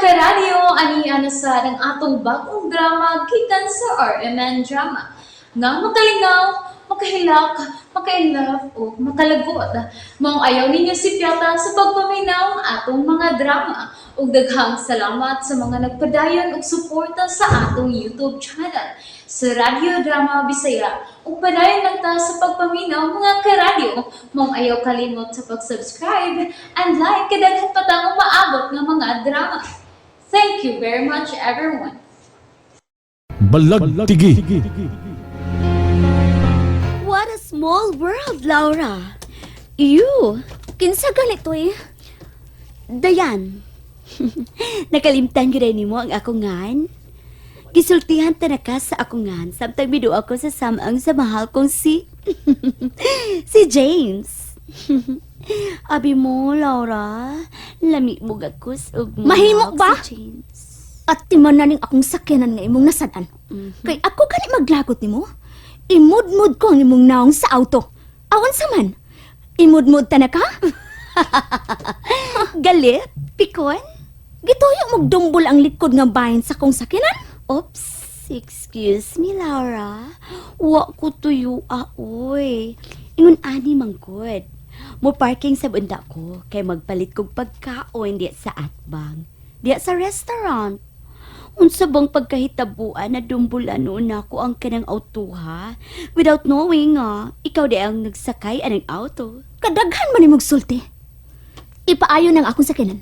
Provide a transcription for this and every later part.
Karadyo, ani ana sa ang atong bagong drama gikan sa RMN Drama. Nga makalingaw, makahilak, makainlove o makalagot. Maong ayaw ninyo sipyata sa pagpaminaw ang atong mga drama. Ug daghang salamat sa mga nagpadayon og suporta sa atong YouTube channel sa Radyo Drama Bisaya. Ug padayon lang ta sa pagpaminaw, mga karadyo. Maong ayaw kalimot sa pag-subscribe and like kay daghan pa tang umaabot nga mga drama. Thank you very much, everyone. Balagtigi. What a small world, Laura. You, kinsa ganito eh? Dayan. Nakalimtan gyud nimo ang akong ngan. Gisultihan ta na ka sa akong ngan samtang miduha ko sa samang sa mahal kong si si James. Abi mo, Laura, lami mo gakus ug Mahimok ba? Si James. At timan na ning akong sakyanan nga imong nasad-an. Kay ako gani maglagot nimo. Imudmud ko ang imong naong sa auto. Awan sa man. Imudmud ta na ka? Galit? Pikon? Gituyo magdumbol ang likod nga bahin sa akong sakyanan. Oops, excuse me, Laura. Wa ko tuyo, ah, oy. Ingon ani man gud. Mo parking sa bunda ko kay magpalit kog pagkaon diya sa atbang. Diya sa restaurant. Unsa bang pagkahitabuan na dumbulan noon ako ang kanang auto ha? Without knowing nga, ikaw di ang nagsakay anang auto. Kadaghan man imong sulti. Ipaayo nang akong sakyanan.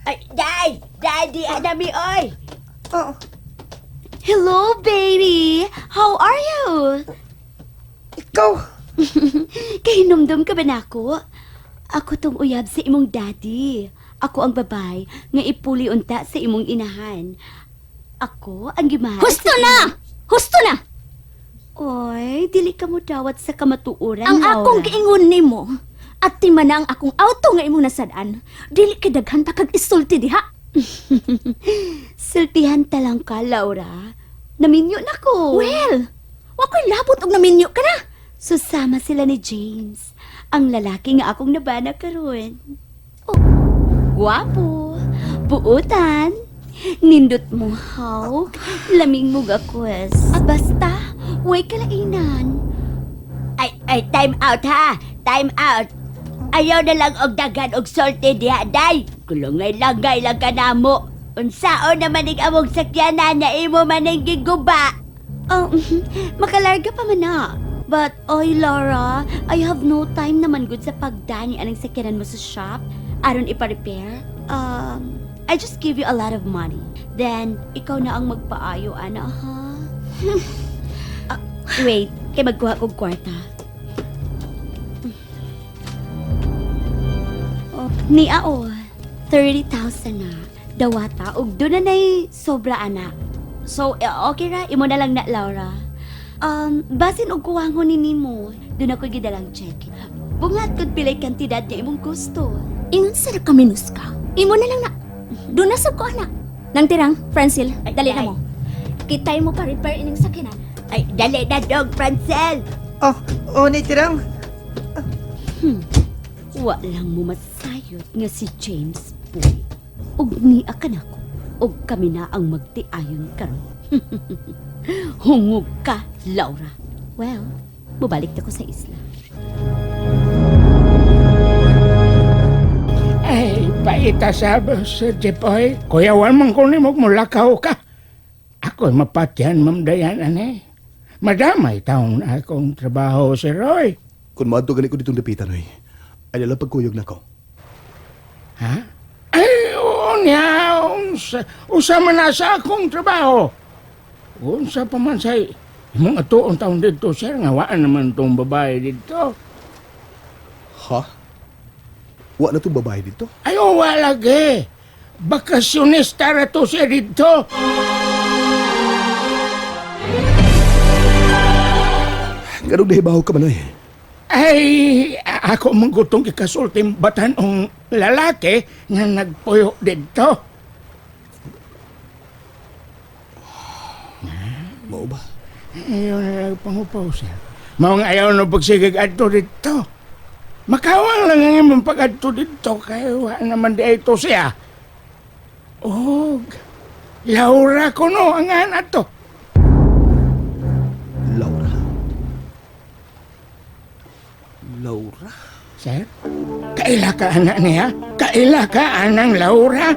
Ay, Day! Daddy, anami, oy! Oh, Hello, baby! How are you? ikaw. Kahinumdum ka ba nako? Ako tong uyab sa imong daddy. Ako ang babay nga ipuli unta sa imong inahan. Ako ang gimahal. Husto na! Husto na! Oy, dili ka mo dawat sa kamatuoran, Ang Laura. akong giingon nimo at timan na ang akong auto nga imong nasad-an. Dili kay daghan pa kag isulti diha. Sultihan ta lang ka, Laura. Naminyo na ko. Well, wa ko'y labot og naminyo ka na. Susama sila ni James, ang lalaki nga akong nabana karon. Oh, guwapo, buutan, nindot mo hawk, laming mo gakwes. Ah, basta, way kalainan. Ay, ay, time out ha! Time out! Ayaw na lang og daghan og salty diha, day! Kulungay-langay lang ka namo. Unsaon naman ning among sakyanan na imo man ning giguba? Oh, makalarga pa man na. But, oy Laura, I have no time naman good sa pagdani anang sakyanan mo sa shop aron ipa-repair. I just give you a lot of money. Then, ikaw na ang magpaayo, ana, ha? Ah, wait, kay magkuha kog kwarta. Oh, niya oh, 30,000 na. Dawata, og doon na na'y sobra, ana. So, eh, okay ra, imo na lang na, Laura. Basin og kuwangon ni nimo, doon ako gidalang check. Bungat kung pilay kantidad nga imong gusto. Ingon sa kaminus ka. Imo na lang na. Doon na sab ko ana. Nang tirang, Francil, Ay, dali na ay. mo. Kitay mo pa repair ining sakyanan. Ay, dali na dog, Francel! Oh, oh, ni tirang. Wa lang mo masayot nga si James Boy. Ug niya ka nako. Ug kami na ang magtiayon karon. Hungog ka, Laura. Well, mubalik na ko sa isla. Ay, paita sa Sir Jepoy. Kuyawan man ko nimo mulakaw ka. Ako'y mapatyan, Ma'am Dayan, ane. Madamay taon akong trabaho, Sir Roy. Kung maadto gani ko ditong dapitan, oy. Ay lala pagkuyog na ko. Ha? Ay, oo niya. Unsa, usa man na sa akong trabaho. Unsa pa man sa imong atuon taon dito, sir. Nga waan naman tong babae dito. Ha? Wa na tong babae dito? Ay, oo, wala lagi. Bakasyonista ra to siya dito. Nganong nahibaw ka man, oy? Ay, ako manggutong ikasulti batan ang lalaki nga nagpuyo dito. Mao ba? Ayaw na lang pangupaw, sir. Mao nga ayaw na pagsigig adto dito. Makawang lang ang imong pag-adto didto kay wa naman di ito siya. Og Laura kuno ang anak to. Laura. Laura? Sir, kaila ka anak niya? Kaila ka anang Laura?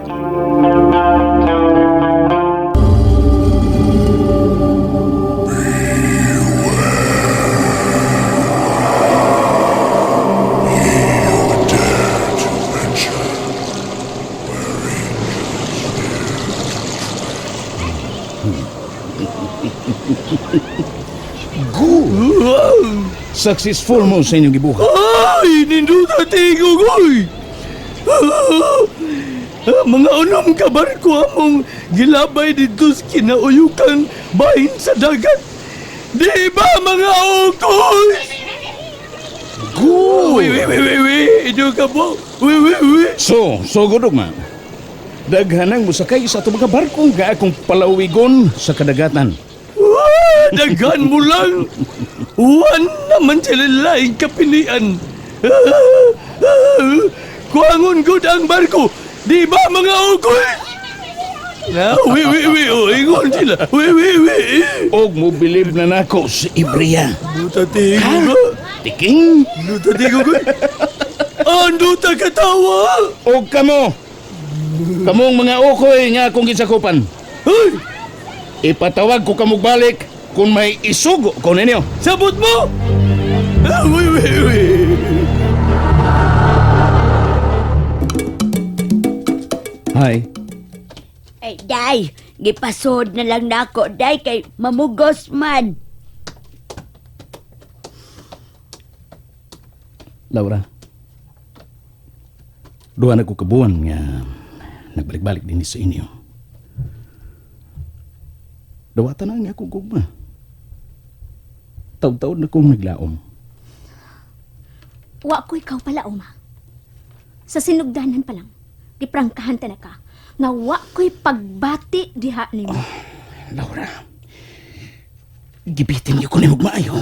Successful mo sa inyong gibuhat. Ay, ninduta tingog, oy! Mga unom ka barko among gilabay dito sa kinauyukan bahin sa dagat. Di ba mga ukoy? Good! Wi, wi, wi, wi, wi, inyo ka po. Wi, wi, wi. So, so gudog ma. Daghanang mosakay sa atong mga barko nga akong palawigon sa kadagatan. Ah, daghan mo lang. Wan naman sila laing kapilian. Kuangon gud ang barko. Di ba mga ukoy? Na, wi, wi, wi, oh, ingon sila. Wi, wi, wi. Og mo bilib na nako si Ibria. Duta tingog. Tiking Duta tingog. Ando ta katawa. og kamo. Kamong mga ukoy nga akong gisakupan. Hoy, Ipatawag ko kamog balik kung may isugo ko ninyo. sabot mo. Ah, wi, wi, wi. Hi. Ay, day, gipasod na lang nako, day, kay mamugos man. Laura. Duha na ko kabuan nga nagbalik-balik din sa inyo. Dawatan na nga akong gugma. Taud-taud na kong naglaom. Wa ko ikaw pala, Oma. Sa sinugdanan pa lang, giprangkahan ta na ka, nga wa ko'y pagbati diha nimo. Laura, gibitin niyo ko ni maayo.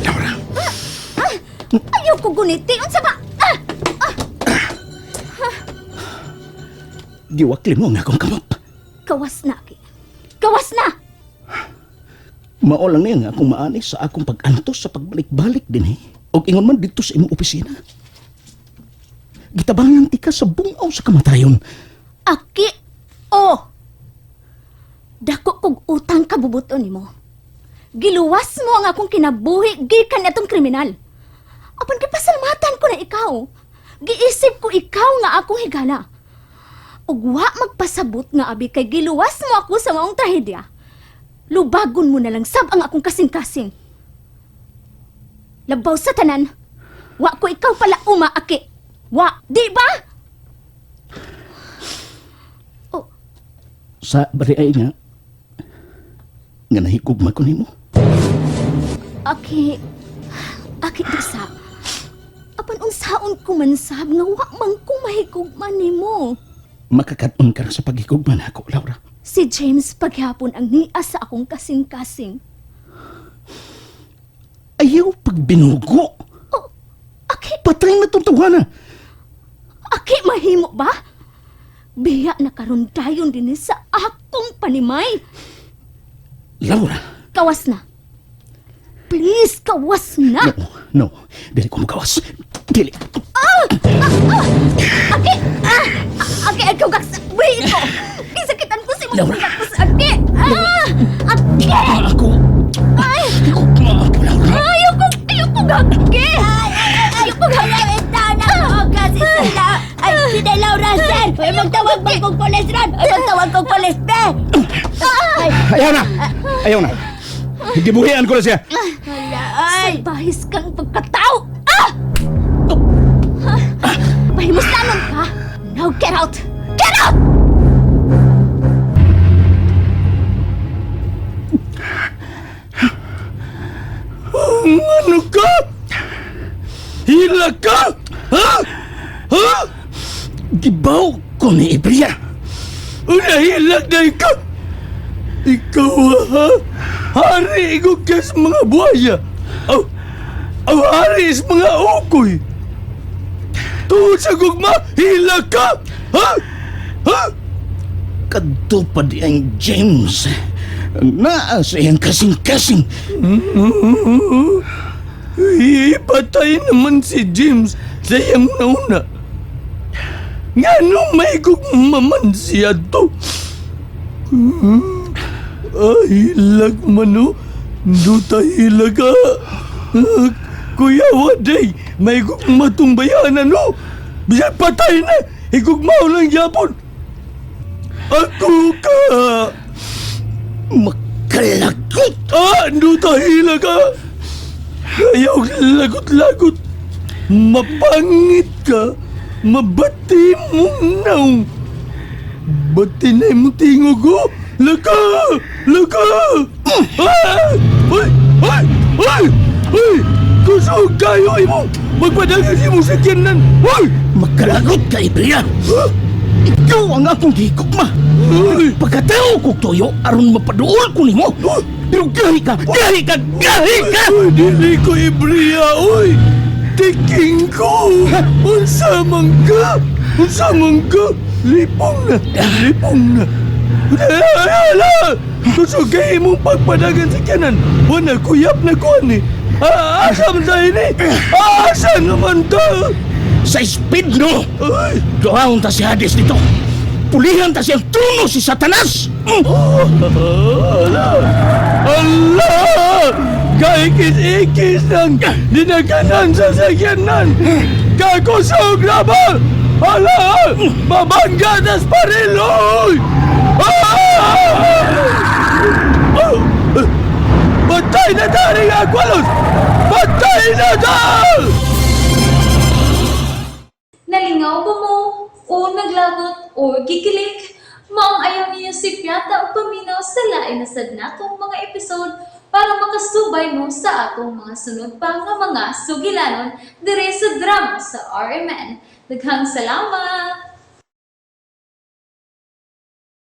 Laura, Ayaw ko guniti, unsa ba? Ah! giwakli mo nga akong kamot. Kawas na, Aki. Kawas na! Mao lang niya nga akong maani sa akong pag-antos sa pagbalik-balik din eh. Og ingon man dito sa imong opisina. Gitabangan ti ka sa bungaw sa kamatayon. Aki, oh! Dako kog utang kabubuton nimo. Giluwas mo ang akong kinabuhi gikan atong kriminal. Apan gipasalamatan ko na ikaw. Giisip ko ikaw nga akong higala. Ug wa magpasabot nga abi kay giluwas mo ako sa maong trahedya. Lubagon mo na lang sab ang akong kasing-kasing. Labaw sa tanan, wa ko ikaw pala umaaki. Wa, di ba? Oh, Sa bari ay nga, nga nahigugma ko nimo. Aki, aki disa. Apan unsaon ko man sab nga wa man ko mahigugma nimo. Makakatun ka ra sa paghigugma nako, Laura. Si James paghapon ang niya sa akong kasing-kasing. Ayaw pagbinugo. Oh, aki, Patay na itong tawana. aki mahimo ba? Biya na karon dayon dinhi sa akong panimay. Laura, Kawas na. Please, kawas na. no, no. Dili ko magawas. Dili. Aki! Ah! Aki, ikaw gaks... Wait ko! Gisakitan ko si Laura. Ko sa Aki! Ah! Aki! Ako. Ay! Higugma ako, Laura. Ayoko! Ayoko gagi! Ayoko gagi! Ay, na ko kasi sila. Ay, si Day Laura, sir. Ay, magtawag ba kong polis ron? Ay, magtawag kong polis, be. Ay, Ayaw na. Ayaw na. Gibuhian ko na siya. hala, ay. Bahis kang pagkatao! Ah! Pahimustanon ka! Now get out! Get out! Ano ka? Hila ka? Ha? Ha? Gibaw ko ni Ibria. Unahilak na ikaw! Ikaw ha? Hari ikaw ka sa mga buhaya! Aw! Ang hari is mga ukoy. Tungod sa gugma, hila ka! Ha? Ha? Kadto pa di ang James. Naa sa iyang kasing-kasing. Ipatay naman si James sa iyang nauna. Nga no may gugma man siya to. Ay, hilag man o. Duta hilag ka. Kuya Waday, may gugma tong bayanan no. Bisan patay na, higugmao lang yapon. Ako ka. Makalagot! Ah, duta hilag ka. Ayaw lagot-lagot. Mapangit ka. Mabati mong naong. Bati na imong tingog ko. Laka! Laka! Ah! Uy! Uy! Uy! Uy! Kusog kayo imo! Magpadagan si imong sakyanan! Uy! Makalagot ka, Ibriya! Ikaw ang akong gihigugma! Uy! Pagkatao kog tuyo, aron mapaduol ko nimo! Pero gahi ka! Gahi ka! Gahi ka! Uy, dili ko ibriya, uy! Tiking ko! Unsa man ka? Unsa man ka? Lipong na! Lipong na! Ala! Kusog kay imong pagpadagan sa kanan. Wala kuyap na ko ni. Ah, asa man sa ini? Asa naman ta? Sa speed no! Ay! Doon ta si Hades dito! Pulihan ta siyang trono si Satanas! Ala! Ala! Kaikis-ikis ng dinaganan sa sakyanan! Kakusog na ba? Ala! Mabangga tas pariloy! Ah! Oh! Patay na tayo Aqualos! Patay na ta! Nalingaw ba mo? O naglagot o gikilig? Maong ayaw niyo si Piata o paminaw sa lain na sad natong mga episode para makasubay mo sa atong mga sunod pa nga mga sugilanon dire sa drama sa RMN. Daghang salamat!